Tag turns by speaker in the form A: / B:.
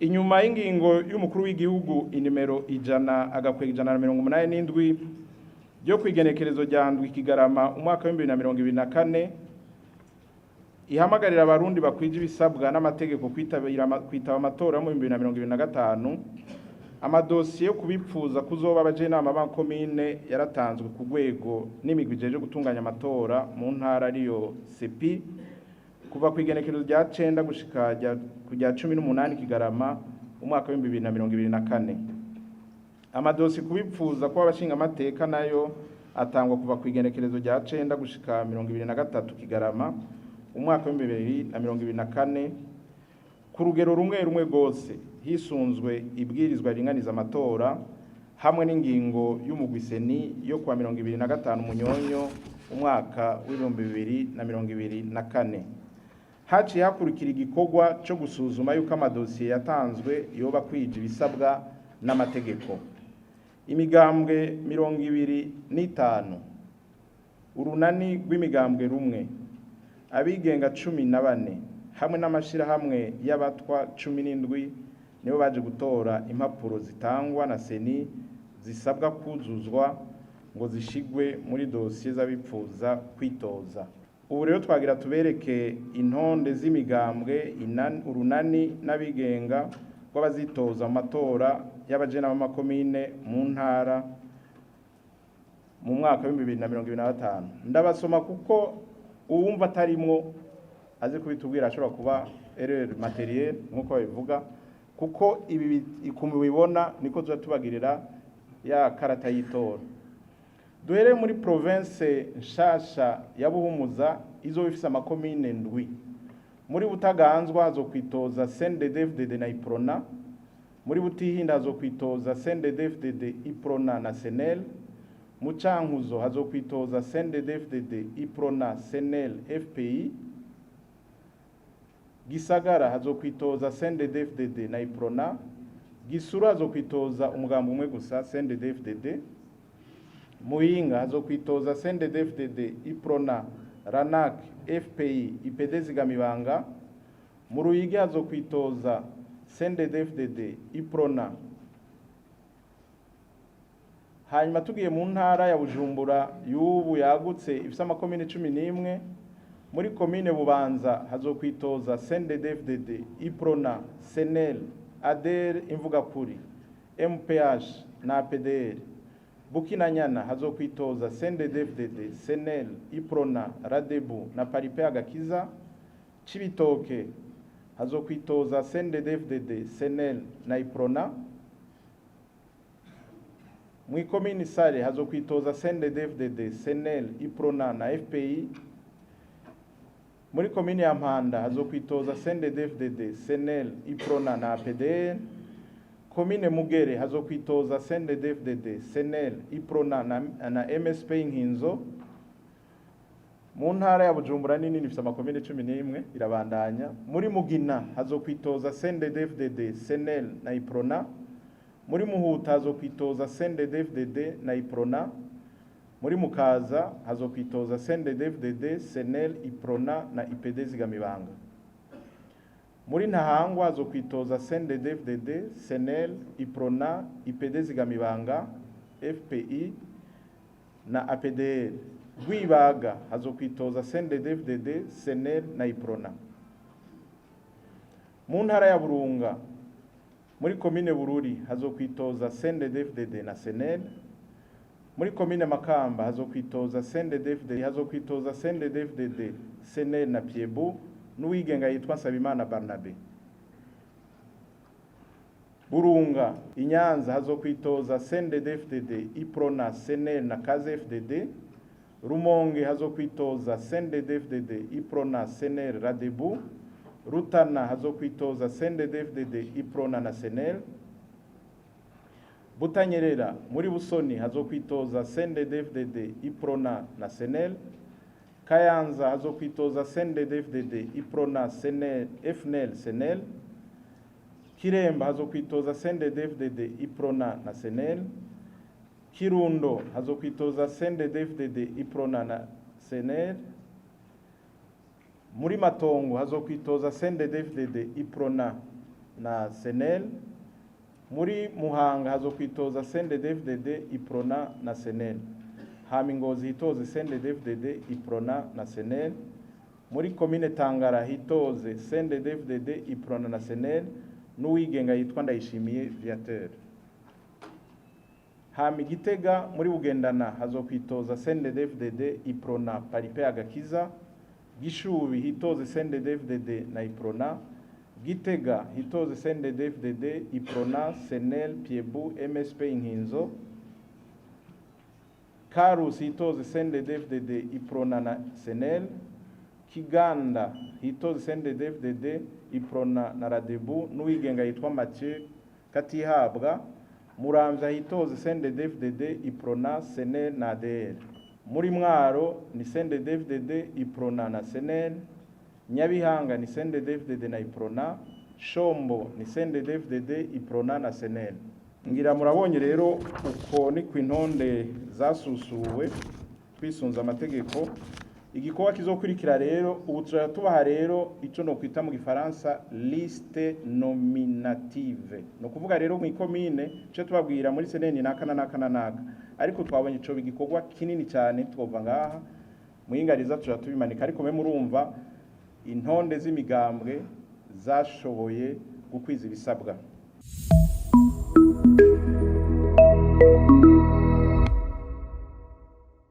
A: Inyuma y'ingingo y'umukuru w'igihugu inimero 100/187 ryo kwigenekerezo rya 7 Kigarama umwaka wa 2024, ihamagarira Abarundi bakwije ibisabwa n'amategeko kwitabira kwitaba amatora mu 2025, amadosiye yo kubipfuza kuzoba abajenama ba komine yaratanzwe ku rwego n'imigwi ijeje gutunganya amatora mu ntara, ariyo CEPI, kuva ku igenekerezo rya 9 gushika ku rya 18 Kigarama umwaka wa 2024. Amadosiye kubipfuza kuba abashingamateka nayo atangwa kuva ku igenekerezo rya 9 gushika 23 Kigarama umwaka wa 2024, ku rugero rumwe rumwe rwose, hisunzwe ibwirizwa ringaniza amatora hamwe n'ingingo y'umugwi CENI yo kuwa 25 Munyonyo umwaka wa 2024. Haciye hakurikira igikorwa co gusuzuma yuko amadosiye yatanzwe yoba kwija ibisabwa n'amategeko. Imigambwe 25, urunani rw'imigambwe rumwe, abigenga 14 hamwe n'amashirahamwe y'abatwa 17 nibo baje gutora impapuro zitangwa na CENI zisabwa kuzuzwa ngo zishigwe muri dosiye z'abipfuza kwitoza. Ubu rero twagira tubereke intonde z'imigambwe, urunani n'abigenga rw'abazitoza mu matora y'abajena b'amakomine mu ntara mu mwaka wa 2025. Ndabasoma kuko uwumva atarimwo aze kubitubwira, ashobora kuba erreur matérielle nk'uko babivuga, kuko ibi ukuntu bibona niko tuza tubagirira ya karata y'itora. Duhere muri province nshasha ya Buhumuza, izoba ifise amakomine ndwi. Muri Butaganzwa hazokwitoza CNDD-FDD na Uprona. Muri Butihinda hazokwitoza CNDD-FDD, Uprona na CNL. Mu Cankuzo hazokwitoza CNDD-FDD, Uprona, CNL, FPI. Gisagara hazokwitoza CNDD-FDD na Uprona. Gisuru hazokwitoza umugambi umwe gusa, CNDD-FDD. Muyinga hazokwitoza CNDD-FDD, Uprona, RANAC, FPI, IPD Zigamibanga. Mu Ruyigi hazokwitoza CNDD-FDD, Uprona. Hanyuma tugiye mu ntara ya Bujumbura y'ubu yagutse ifise amakomine 11, muri komine Bubanza hazokwitoza CNDD-FDD, Uprona, CNL, ADR Imvugakuri, MPH na APDR. Bukinanyana hazokwitoza CNDD-FDD, CNL, Uprona, Radebu na Paripe Agakiza. Cibitoke hazokwitoza CNDD-FDD, CNL na Uprona. Mu ikomini Sare hazokwitoza CNDD-FDD, CNL, Uprona na FPI. Muri komini ya Mpanda hazokwitoza CNDD-FDD, CNL, Uprona na APDR. Komine Mugere hazokwitoza CNDD-FDD, CNL, Uprona na MSP Inkinzo. Mu ntara ya Bujumbura nini ifite amakomine 11, irabandanya. Muri Mugina hazokwitoza CNDD-FDD, CNL na Uprona. Muri Muhuta hazokwitoza CNDD-FDD na Uprona. Muri Mukaza hazokwitoza CNDD-FDD, CNL, Uprona na IPD Zigamibanga. Muri Ntahangwa hazokwitoza CNDD-FDD, CNL, Uprona, IPD Zigamibanga, FPI na APDR. Rwibaga hazokwitoza CNDD-FDD, CNL na Uprona. Mu ntara ya Burunga, muri komine Bururi hazokwitoza CNDD-FDD na CNL. Muri komine Makamba hazokwitoza CNDD-FDD, hazokwitoza CNDD-FDD, CNL na Piebu n'uwigenga yitwa Nsabimana Barnabe. Burunga Inyanza hazokwitoza CNDD-FDD, Uprona, CNL na Kaze FDD. Rumonge hazokwitoza CNDD-FDD, Uprona, CNL, Radebu. Rutana hazokwitoza CNDD-FDD, Uprona na CNL. Butanyerera muri Busoni hazokwitoza CNDD-FDD, Uprona na CNL. Kayanza hazokwitoza CNDD-FDD, Uprona, CNL, FNL, CNL. Kiremba hazokwitoza CNDD-FDD, Uprona na CNL. Kirundo hazokwitoza CNDD-FDD, Uprona na CNL. Muri Matongo hazokwitoza CNDD-FDD, Uprona. na CNL. Muri Muhanga hazokwitoza CNDD-FDD, Iprona na CNL. Hama Ingozi hitoze CNDD-FDD, Iprona na CNL. Muri komine Tangara hitoze CNDD-FDD, Iprona na CNL n'uwigenga yitwa Ndayishimiye Viateur. Hama Igitega muri Bugendana hazokwitoza CNDD-FDD, Iprona, Paripe Agakiza. Gishubi hitoze CNDD-FDD na Iprona. Gitega hitoze CNDD-FDD, Iprona, CNL, Piebu, MSP Inkinzo. Karusi hitoze CNDD-FDD, Iprona na CNL. Kiganda hitoze CNDD-FDD, Iprona na Radebu n'uwigenga yitwa Mathieu Katihabwa. Muramvya hitoze CNDD-FDD, Iprona, CNL na ADR. Muri Mwaro ni CNDD-FDD, Iprona na CNL. Nyabihanga ni CNDD-FDD na Iprona. Shombo ni CNDD-FDD, Iprona na CNL. Ngira murabonye rero uko ni ku intonde zasusuwe twisunze amategeko. Igikorwa kizokurikira rero, ubu turajya tubaha rero ico no kwita mu gifaransa liste nominative. No kuvuga rero mu ikomine cyo tubabwira muri seneni naka na naka na naka, ariko twabonye ico igikorwa kinini cyane twova ngaha muhingariza tuja tubimanika, ariko mwe murumva intonde z'imigambwe zashoboye gukwiza ibisabwa.